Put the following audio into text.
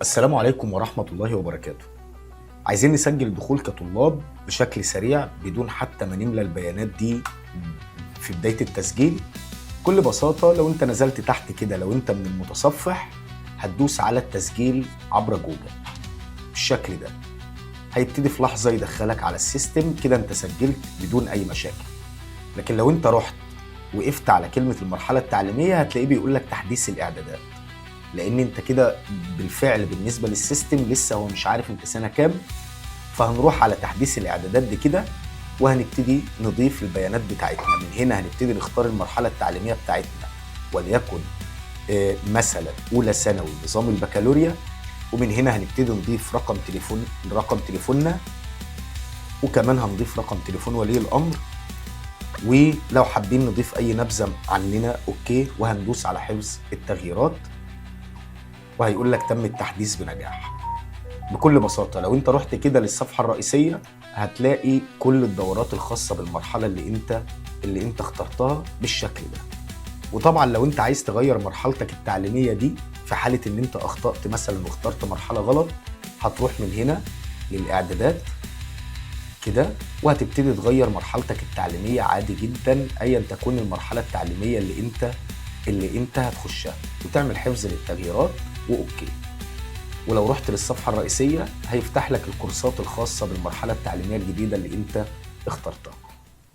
السلام عليكم ورحمة الله وبركاته. عايزين نسجل دخول كطلاب بشكل سريع بدون حتى ما نملى البيانات دي في بداية التسجيل. بكل بساطة لو انت نزلت تحت كده، لو انت من المتصفح هتدوس على التسجيل عبر جوجل بالشكل ده، هيبتدي في لحظة يدخلك على ال system كده، انت سجلت بدون اي مشاكل. لكن لو انت رحت وقفت على كلمة المرحلة التعليمية هتلاقيه بيقول لك تحديث الاعدادات، لان انت كده بالفعل بالنسبة لل system لسه هو مش عارف انت سنة كام. فهنروح على تحديث الاعدادات دي كده وهنبتدي نضيف البيانات بتاعتنا. من هنا هنبتدي نختار المرحلة التعليمية بتاعتنا، وليكن مثلا اولى ثانوي نظام البكالوريا. ومن هنا هنبتدي نضيف رقم تليفوننا، وكمان هنضيف رقم تليفون ولي الامر، ولو حابين نضيف اي نبذه عننا okay، وهندوس على حفظ التغييرات وهيقول لك تم التحديث بنجاح. بكل بساطة لو انت رحت كده للصفحة الرئيسية هتلاقي كل الدورات الخاصة بالمرحلة اللي انت اخترتها بالشكل ده. وطبعا لو انت عايز تغير مرحلتك التعليمية دي في حالة ان انت اخطأت مثلا واخترت مرحلة غلط، هتروح من هنا للاعدادات كده وهتبتدي تغير مرحلتك التعليمية عادي جدا، ايا تكون المرحلة التعليمية اللي انت هتخشها، وتعمل حفظ للتغييرات و okay. ولو رحت للصفحة الرئيسية هيفتح لك الكورسات الخاصة بالمرحلة التعليمية الجديدة اللي انت اخترتها.